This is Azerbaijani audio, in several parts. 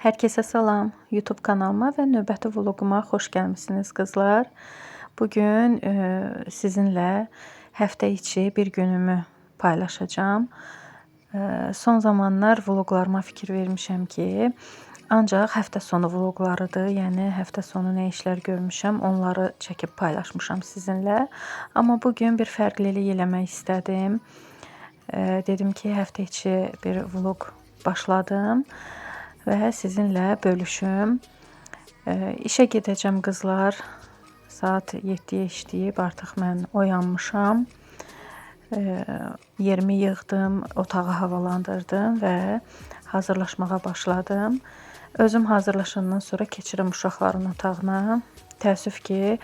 Herkese salam. YouTube kanalıma və növbəti vloguma xoş gəlmisiniz qızlar. Bugün sizinlə həftə içi bir günümü paylaşacağam. Son zamanlar vloglarıma fikir vermişəm ki, ancaq həftə sonu vloglarıdır. Yəni həftə sonu nə işlər görmüşəm, onları çəkib paylaşmışam sizinlə. Amma bu gün bir fərqlilik eləmək istədim. Dedim ki, həftə içi bir vlog başladım və sizinlə bölüşüm. İşə gedəcəm qızlar. Saat 7-yə işləyib, artıq mən oyanmışam. Yerimi yığdım, otağı havalandırdım və hazırlaşmağa başladım. Özüm hazırlaşandan sonra keçirəm uşaqların otağına. Təəssüf ki,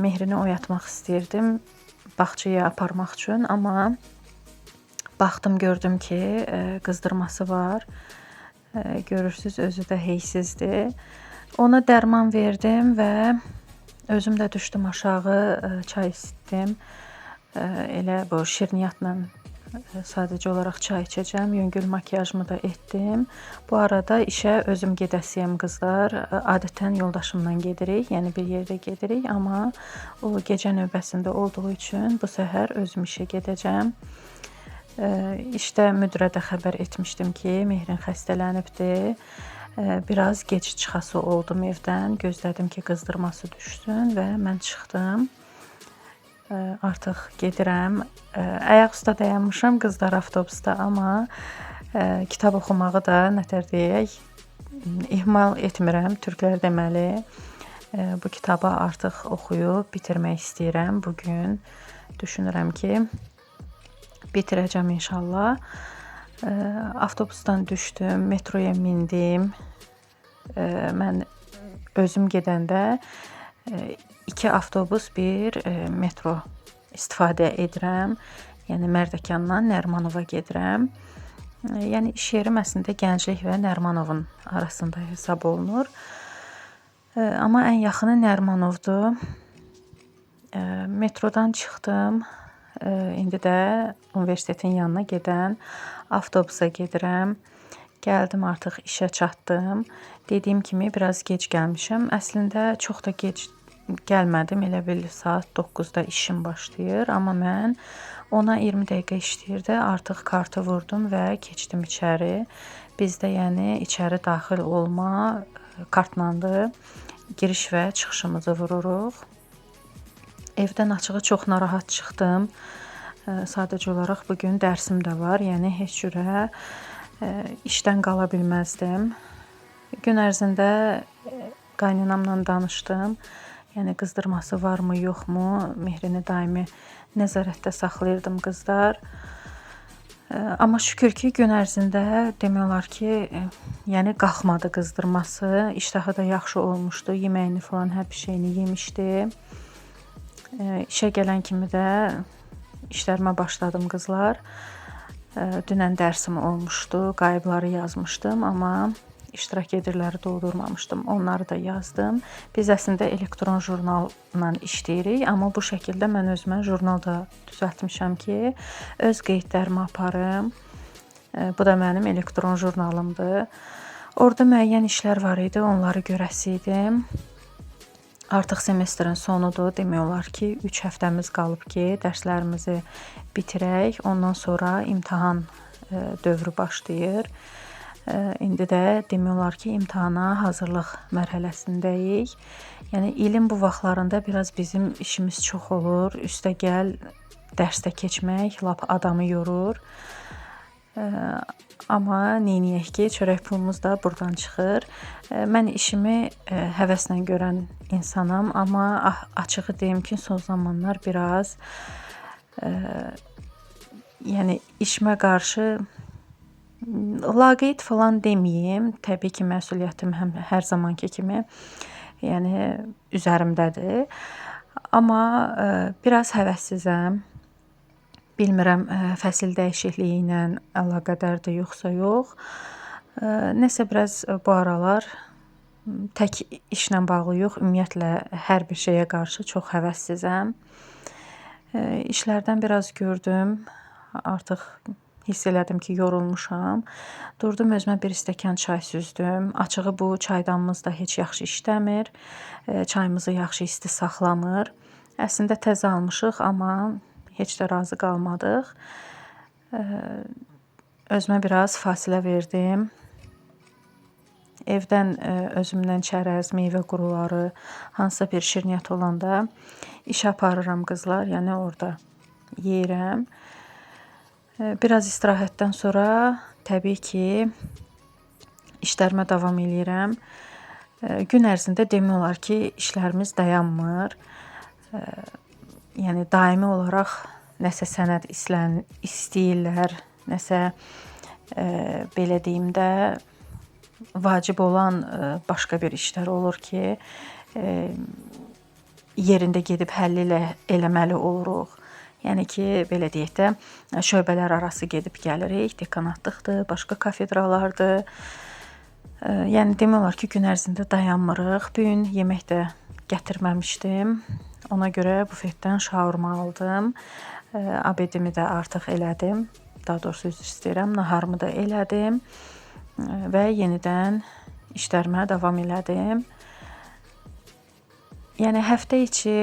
Mehrini oyatmaq istəyirdim bağçaya aparmaq üçün, amma baxdım gördüm ki, qızdırması var. Görürsüz, özü də heysizdir. Ona dərman verdim və özüm də düşdüm aşağı, çay isitdim. Elə bu şirniyyatla sadəcə olaraq çay içəcəm. Yüngül makiyajımı da etdim. Bu arada işə özüm gedəsiyəm qızlar. Adətən yoldaşımla gedirik, yəni bir yerdə gedirik, amma o gecə növbəsində olduğu üçün bu səhər özüm işə gedəcəm. İşdə müdirə də xəbər etmişdim ki, Mehrin xəstələnibdir. Biraz gec çıxası oldum evdən. Gözlədim ki, qızdırması düşsün və mən çıxdım. Artıq gedirəm. Ayaq üstə dayanmışam qızlar avtobusda, amma kitab oxumağı da nətər deyək, ihmal etmirəm. Türklər deməli, bu kitabı artıq oxuyub bitirmək istəyirəm bu gün. Düşünürəm ki, bitirəcəm inşallah. Avtobusdan düşdüm, metroya mindim. Mən özüm gedəndə 2 avtobus, bir metro istifadə edirəm. Yəni Mərdəkandan Nərimanova gedirəm. Yəni iş yerim əslində Gənclik və Nərimanovun arasında hesab olunur. Amma ən yaxını Nərimanovdur. Metrodan çıxdım. İndi də universitetin yanına gedən avtobusa gedirəm. Gəldim, artıq işə çatdım. Dediyim kimi biraz gec gəlmişəm. Əslində çox da gec gəlmədim. Elə bil saat 9-da işim başlayır, amma mən 10-a 20 dəqiqə işləyirdi. Artıq kartı vurdum və keçdim içəri. Bizdə yəni içəri daxil olma kartlandır. Giriş və çıxışımızı vururuq. Evdən açığı çox narahat çıxdım. Sadəcə olaraq bu gün dərsim də var. Yəni heç cürə işdən qala bilməzdim. Gün ərzində qaynanamla danışdım. Yəni qızdırması varmı, yoxmu? Mehrini daimi nəzarətdə saxlayırdım qızlar. Amma şükür ki, gün ərzində demək olar ki, yəni qalxmadı qızdırması. İştahı da yaxşı olmuşdu. Yeməyini falan hər bir şeyini yemişdi. İşə gələn kimi də işlərimə başladım qızlar. Dünən dərsim olmuşdu, qayıbları yazmışdım, amma iştirak edirləri doldurmamışdım. Onları da yazdım. Biz əslində elektron jurnalla işləyirik, amma bu şəkildə mən özümə jurnal da düzəltmişəm ki, öz qeydlərimi aparım. Bu da mənim elektron jurnalımdır. Orada müəyyən işlər var idi, onları görəsi idim. Artıq semestrin sonudur. Demək olar ki, 3 həftəmiz qalıb ki, dərslərimizi bitirək. Ondan sonra imtahan dövrü başlayır. İndi də demək olar ki, imtahana hazırlıq mərhələsindəyik. Yəni ilin bu vaxtlarında biraz bizim işimiz çox olur. Üstəgəl dərsdə keçmək lap adamı yorur. Amma neyniyək ki, çörək pulumuz da burdan çıxır. Mən işimi həvəslə görən insanam, amma açığı deyim ki, son zamanlar biraz yəni işimə qarşı laqeyd falan deməyim. Təbii ki, məsuliyyətim həm hər zamanki kimi, yəni üzərimdədir. Amma biraz həvəssizəm. Bilmirəm, fəsil dəyişikliyi ilə əlaqədardır yoxsa yox. Nəsə biraz bu aralar tək işlə bağlı yox, ümumiyyətlə hər bir şeyə qarşı çox həvəssizəm. İşlərdən biraz gördüm. Artıq Hiss elədim ki, yorulmuşam. Durdum özümə bir stəkan çay süzdüm. Açığı bu çaydanımız da heç yaxşı işləmir. Çayımızı yaxşı isti saxlamır. Əslində təzə almışıq, amma heç də razı qalmadıq. Özümə biraz fasilə verdim. Evdən özümdən çərəz, meyvə quruları, hansısa bir şirniyyat olanda işə aparıram qızlar, yəni orada yeyirəm. Biraz istirahətdən sonra təbii ki, işlərimə davam eləyirəm. Gün ərzində demək olar ki, işlərimiz dayanmır. Yəni daimi olaraq nəsə sənəd istəyirlər, nəsə belə deyim də vacib olan başqa bir işlər olur ki, yerində gedib həll eləməli oluruq. Yəni ki, belə deyək də, şöbələr arası gedib gəlirik, dekanatlıqdır, başqa kafedralardır. Yəni demək olar ki, gün ərzində dayanmırıq. Bu gün yemək də gətirməmişdim. Ona görə bufetdən şaurma aldım. Abedimi də artıq elədim. Daha doğrusu üzr istəyirəm, naharımı da elədim və yenidən işlərimə davam elədim. Yəni həftə içi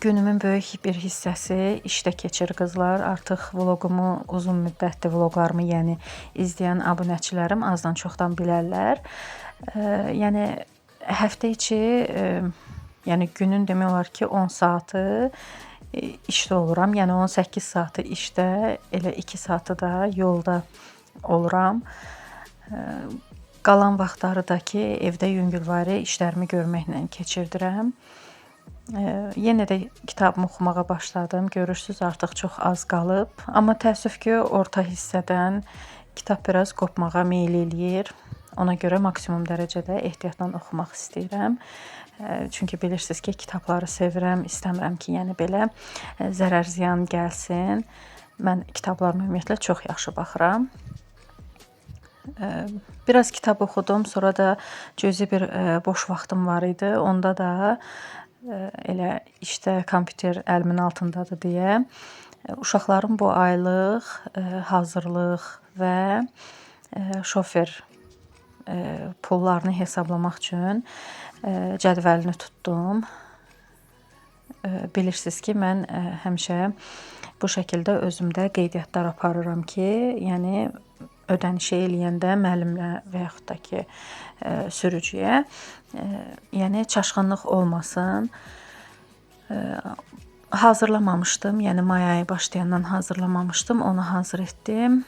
günümün böyük bir hissəsi işdə keçir qızlar. Artıq vloqumu uzun müddətdir vloqlarımı, yəni izləyən abunəçilərim azdan çoxdan bilərlər. Yəni həftə içi, yəni günün demək olar ki 10 saatı işdə oluram. Yəni 18 saatı işdə, elə 2 saatı da yolda oluram. Qalan vaxtları da ki, evdə yüngülvari işlərimi görməklə keçirdirəm. Yenə də kitabımı oxumağa başladım. Görürsüz, artıq çox az qalıb. Amma təəssüf ki, orta hissədən kitab biraz qopmağa meyl eləyir. Ona görə maksimum dərəcədə ehtiyatla oxumaq istəyirəm. Çünki bilirsiniz ki, kitabları sevirəm, istəmirəm ki, yəni belə zərər ziyan gəlsin. Mən kitablarıma ümumiyyətlə çox yaxşı baxıram. Biraz kitab oxudum, sonra da cüzi bir boş vaxtım var idi. Onda da elə işdə kompüter əlimin altındadır deyə uşaqların bu aylıq hazırlıq və şofer pullarını hesablamaq üçün cədvəlini tutdum. Bilirsiniz ki, mən həmişə bu şəkildə özümdə qeydiyyatlar aparıram ki, yəni ödənişi eləyəndə müəllimlə və yaxud da ki, sürücüyə, yəni çaşqınlıq olmasın. Hazırlamamışdım, yəni may ayı başlayandan hazırlamamışdım, onu hazır etdim.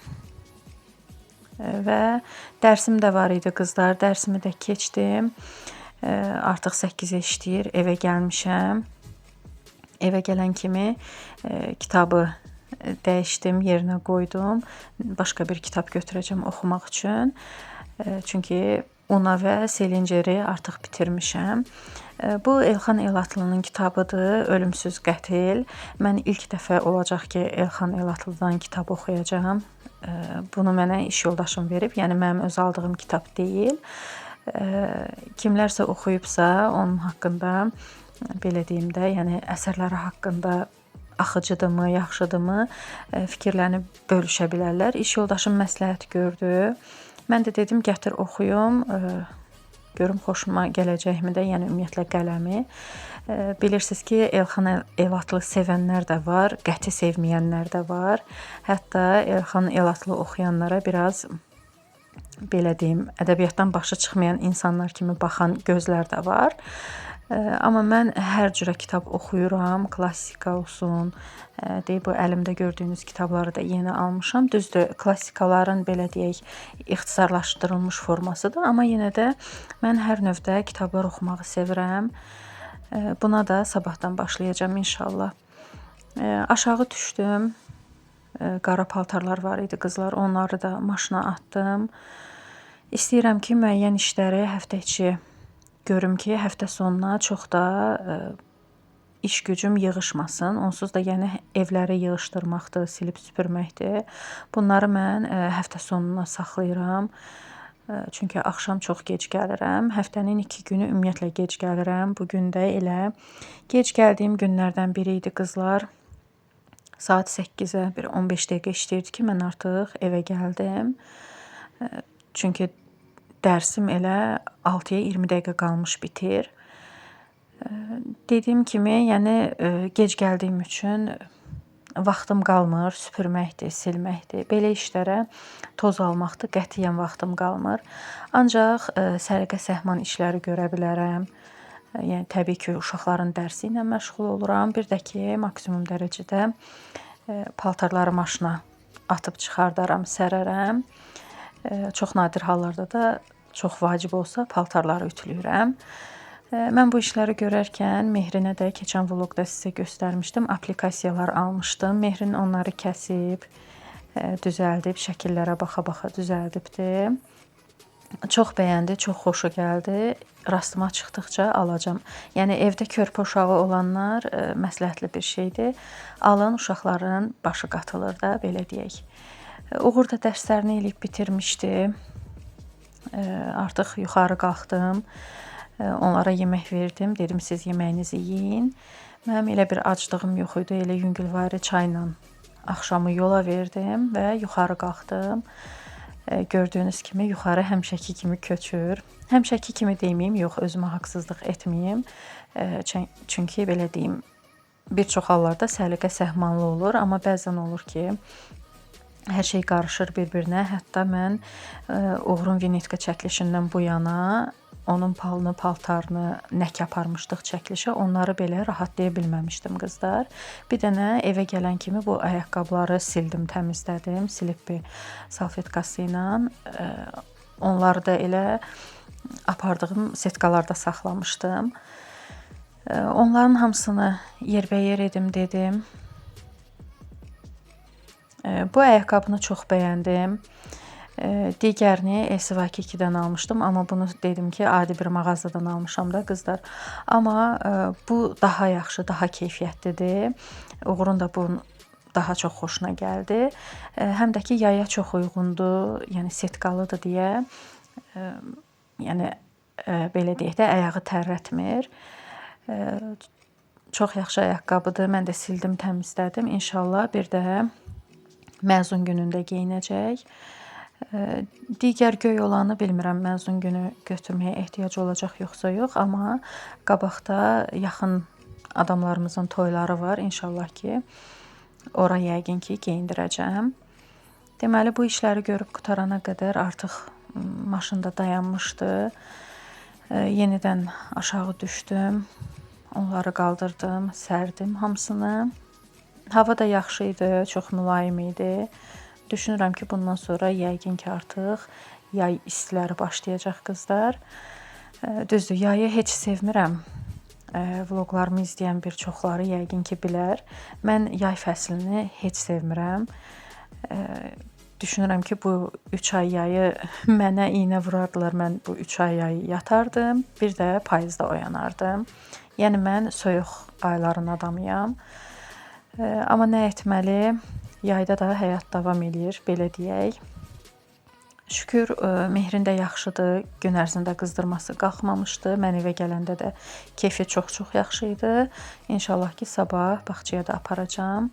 Və dərsim də var idi qızlar, dərsimi də keçdim. Artıq 8-ə işləyir, evə gəlmişəm. Evə gələn kimi kitabı dəyişdim, yerinə qoydum. Başqa bir kitab götürəcəm oxumaq üçün. Çünki Una və Selingeri artıq bitirmişəm. Bu Elxan Elatlı'nın kitabıdır, Ölümsüz Qətil. Mən ilk dəfə olacaq ki, Elxan Elatlı'dan kitab oxuyacağam. Bunu mənə iş yoldaşım verib, yəni mənim öz aldığım kitab deyil. Kimlərsə oxuyubsa, onun haqqında belə deyim də, yəni əsərləri haqqında axıcıdırmı, yaxşıdırmı, fikirlərini bölüşə bilərlər. İş yoldaşım məsləhət gördü. Mən də dedim, gətir oxuyum, görüm xoşuma gələcəkmi də, yəni ümumiyyətlə qələmi. Bilirsiniz ki, Elxan Elatlı sevənlər də var, qəti sevməyənlər də var. Hətta Elxan Elatlı oxuyanlara biraz belə deyim, ədəbiyyatdan başı çıxmayan insanlar kimi baxan gözlər də var. Amma mən hər cürə kitab oxuyuram, klassika olsun, deyib bu əlimdə gördüyünüz kitabları da yeni almışam. Düzdür, klassikaların belə deyək, ixtisarlaşdırılmış formasıdır, amma yenə də mən hər növdə kitablar oxumağı sevirəm. Buna da sabahdan başlayacağam inşallah. Aşağı düşdüm. Qara paltarlar var idi qızlar, onları da maşına atdım. İstəyirəm ki, müəyyən işləri həftə içi görüm ki, həftə sonuna çox da iş gücüm yığışmasın. Onsuz da yəni evləri yığışdırmaqdır, silib süpürməkdir. Bunları mən həftə sonuna saxlayıram. Çünki axşam çox gec gəlirəm. Həftənin 2 günü ümumiyyətlə gec gəlirəm. Bu gün də elə gec gəldiyim günlərdən biri idi qızlar. Saat 8-ə bir 15 dəqiqə işləyirdi ki, mən artıq evə gəldim. Çünki dərsim elə 6-ya 20 dəqiqə qalmış bitir. Dediyim kimi, yəni gec gəldiyim üçün vaxtım qalmır, süpürməkdir, silməkdir. Belə işlərə toz almaqdır, qətiyyən vaxtım qalmır. Ancaq səliqə-səhman işləri görə bilərəm. Yəni təbii ki, uşaqların dərsi ilə məşğul oluram. Bir də ki, maksimum dərəcədə paltarları maşına atıb çıxardaram, sərərəm. Çox nadir hallarda da çox vacib olsa paltarları ütüləyirəm. Mən bu işləri görərkən Mehrinə də keçən vloqda sizə göstərmişdim. Applikasiyalar almışdım. Mehrin onları kəsib, düzəldib, şəkillərə baxa-baxa düzəldibdi. Çox bəyəndi, çox xoşu gəldi. Rastıma çıxdıqca alacağam. Yəni evdə körpə uşağı olanlar məsləhətli bir şeydir. Alın, uşaqların başı qatılır da, belə deyək. Uğur da dərslərini eləyib bitirmişdi. Artıq yuxarı qalxdım. Onlara yemək verdim. Dedim siz yeməyinizi yeyin. Mənim elə bir aclığım yox idi. Elə yüngülvari çayla axşamı yola verdim və yuxarı qalxdım. Gördüyünüz kimi yuxarı həmişəki kimi köçür. Həmişəki kimi deməyim, yox, özümə haqsızlıq etməyim. Çünki belə deyim, bir çox hallarda səliqə səhmanlı olur, amma bəzən olur ki, hər şey qarışır bir-birinə. Hətta mən Uğurun vinetka çəkilişindən bu yana onun palını, paltarını nə ki aparmışdıq çəkilişə, onları belə rahatlaya bilməmişdim qızlar. Bir dənə evə gələn kimi bu ayaqqabıları sildim, təmizlədim, silib bir salfetkası ilə. Onları da elə apardığım setkalarda saxlamışdım. Onların hamısını yerbəyer edim dedim. Bu ayaqqabını çox bəyəndim. Digərini LCY2-dən almışdım, amma bunu dedim ki, adi bir mağazadan almışam da qızlar. Amma bu daha yaxşı, daha keyfiyyətlidir. Uğurun da bu daha çox xoşuna gəldi. Həm də ki, yaya çox uyğundur, yəni setkalıdır deyə, yəni belə deyək də, ayağı tərlətmir. Çox yaxşı ayaqqabıdır. Mən də sildim, təmizlədim. İnşallah bir də məzun günündə geyinəcək. Digər göy olanı bilmirəm, məzun günü götürməyə ehtiyac olacaq yoxsa yox, amma qabaqda yaxın adamlarımızın toyları var. İnşallah ki, ora yəqin ki, geyindirəcəm. Deməli, bu işləri görüb qurtarana qədər artıq maşında dayanmışdı. Yenidən aşağı düşdüm. Onları qaldırdım, sərdim hamısını. Hava da yaxşı idi, çox mülayim idi. Düşünürəm ki, bundan sonra yəqin ki, artıq yay istiləri başlayacaq qızlar. Düzdür, yayı heç sevmirəm. Vloqlarımı izləyən bir çoxları yəqin ki, bilər. Mən yay fəslini heç sevmirəm. Düşünürəm ki, bu 3 ay yayı mənə iynə vurardılar. Mən bu 3 ay yayı yatardım, bir də payızda oyanardım. Yəni mən soyuq ayların adamıyam. Amma nə etməli? Yayda da həyat davam eləyir, belə deyək. Şükür, Mehrin də yaxşıdır. Gün ərzində qızdırması qalxmamışdı. Mən evə gələndə də keyfi çox-çox yaxşı idi. İnşallah ki, sabah bağçaya da aparacağam.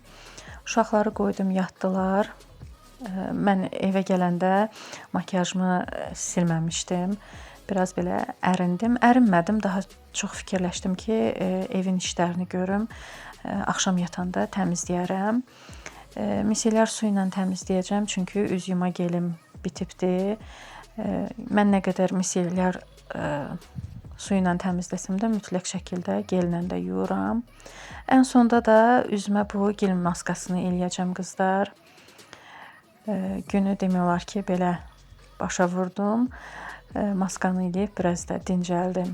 Uşaqları qoydum, yatdılar. Mən evə gələndə makiyajımı silməmişdim. Biraz belə ərindim. Ərinmədim, daha çox fikirləşdim ki, evin işlərini görüm. Axşam yatanda təmizləyərəm. Misellər su ilə təmizləyəcəm, çünki üz yuma gelim bitibdir. Mən nə qədər misellər su ilə təmizləsəm də mütləq şəkildə gellə də yuyuram. Ən sonda da üzümə bu gel maskasını eləyəcəm qızlar. Günü demək olar ki, belə başa vurdum. Maskanı eləyib biraz da dincəldim.